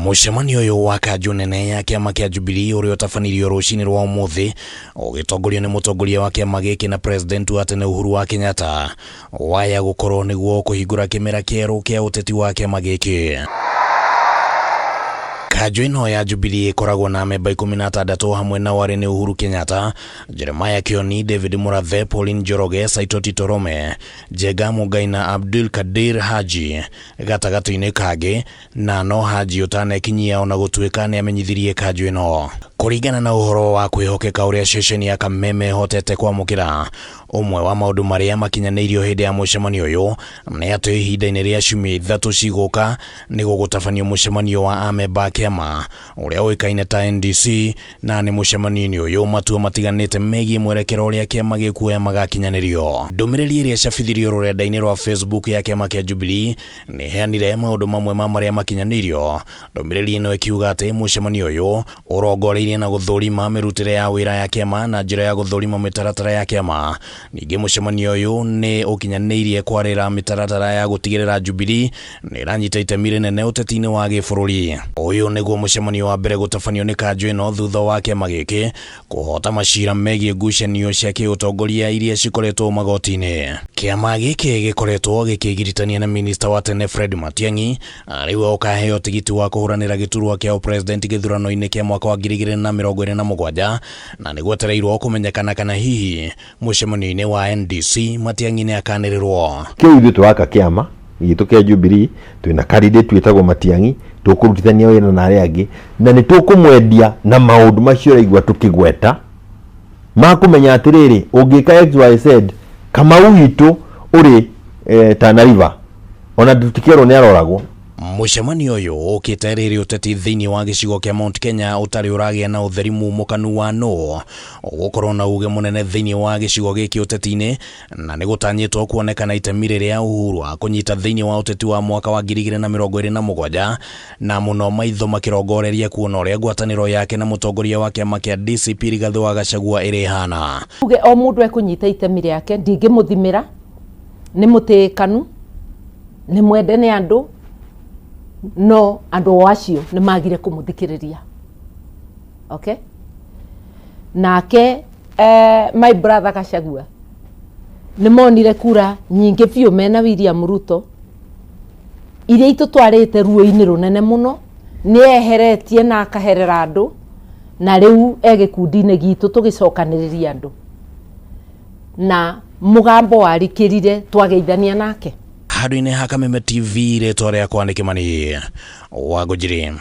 Mũcemanio ũyũ wa kanjũ nene ya kĩama kĩa Jubilee ũrĩa ũtabanirio rũcinĩ rwa ũmũthĩ ũgĩtongorio nĩ mũtongoria wa kĩama gĩkĩ na president wa tene Uhuru wa Kenyatta waya gũkorwo nĩguo kũhingũra kĩmera kĩerũ kĩa ũteti wa kĩama gĩkĩ. Kanjũ ĩno ya Jubilee ĩkoragwo na amemba 16 hamwe nao arĩ nĩ Uhuru Kenyatta, Jeremiah Kioni, David Murathe, Pauline Njoroge, Saitoti Torome, Njenga Mungai na Abdul Kadir Haji gatagatĩ-inĩ kangĩ na no Haji ũtanekinyia ona gũtuĩka nĩamenyithirie kanjũ ĩno. Kũringana na ũhoro wa kwĩhokeka ũrĩa ceceni ya Kameme ĩhotete kwamũkĩra, ũmwe wa maũndũ marĩa makinyanĩirio hĩndĩ ya mũcemanio ũyũ nĩ atĩ ihinda-inĩ rĩa ciumia ithatũ cigũka nĩ gũgũtabanio mũcemanio wa amemba a kĩama ũrĩa ũĩkaine ta NDC na nĩ mũcemanio-inĩ ũyũ matua matiganĩte megiĩ mwerekera ũrĩa kĩama gĩkuoya magakinyanĩrio. Ndũmĩrĩri ĩrĩa ĩcabithirio rũrenda-inĩ rwa Facebook ya kĩama kĩa Jubilee nĩ ĩheanire maũndũ mamwe ma marĩa makinyanĩirio. Ndũmĩrĩri ĩno ĩkiuga atĩ mũcemanio ũyũ ũrongoreirie na gũthũrima mĩrutĩre ya wĩra ya kĩama na njĩra ya gũthũrima mĩtaratara ya kĩama. Ningĩ mũcemanio ũyũ nĩ ũkinyanĩirie kwarĩra mĩtaratara ya gũtigĩrĩra Jubilee nĩ ĩranyita itemi rĩnene ũteti-inĩ wa gĩbũrũri. Ũyũ nĩguo mũcemanio wa mbere gũtabanio nĩ kanjũ ĩno thutha wa kĩama gĩkĩ kũhota macira megiĩ ngucanio cia kĩũtongoria iria cikoretwo magoti-inĩ. Kĩama gĩkĩ gĩkoretwo gĩkĩgiritania na minista wa tene Fred Matiang'i arĩ we ũkaheo tigiti wa kũhũranĩra gĩturwa kĩa ũpresident gĩthurano-inĩ kĩa mwaka wa 2027 na nĩ gwetereirwo kũmenyekana kana hihi mũcemanio-inĩ wa NDC Matiang'i nĩ akanĩrĩrwo. Kĩu ithuĩ tũraka kĩama gitũ kĩa Jubilee twĩna candidate wĩtagwo Matiang'i tũkũrutithania wĩra na arĩa angĩ na nĩ tũkũmwendia na maũndũ macio ũraigua tũkĩgweta ma kũmenya atĩrĩrĩ ũngĩka XYZ Kamau witũ ũrĩ eh, Tana River ona tũtikerwo nĩ aroragwo. Mũcemanio ũyũ ũkĩte rĩrĩ ũteti thĩinĩ wa gĩcigo kĩa Mount Kenya ũtarĩ ũragĩa na ũtheri mumũkanu wa nũ ũgũkorwo na uge mũnene thĩinĩ wa gĩcigo gĩkĩ ũteti-inĩ na nĩ gũtanyĩtwo kuonekana itemi rĩrĩa Uhuru akũnyita thĩinĩ wa ũteti wa mwaka wa 2027 na mũno maitho makĩrongoreria kuona ũrĩa ngwatanĩro yake na mũtongoria wa kĩama kĩa DCP Rigathĩ wa Gachagua ĩrĩhana. Uge o mũndũ ekũnyita itemi rĩake, ndingĩmũthimĩra, nĩ mũtĩĩkanu, nĩ mwende nĩ andũ, no andũ o acio nĩ magire kũmũthikĩrĩria. Okay? Nake my brother Gachagua nĩ monire kura nyingĩ biũ mena William Ruto iria itũtwarĩte ruo-inĩ rũnene mũno, nĩ eheretie na akaherera andũ, na rĩu e gĩkundi-inĩ gitũ tũgĩcokanĩrĩria andũ, na mũgambo warikĩrire twageithania nake. Handũ-inĩ ha Kameme TV, rĩtwa rĩakwa nĩ Kĩmani Wangũnjiri.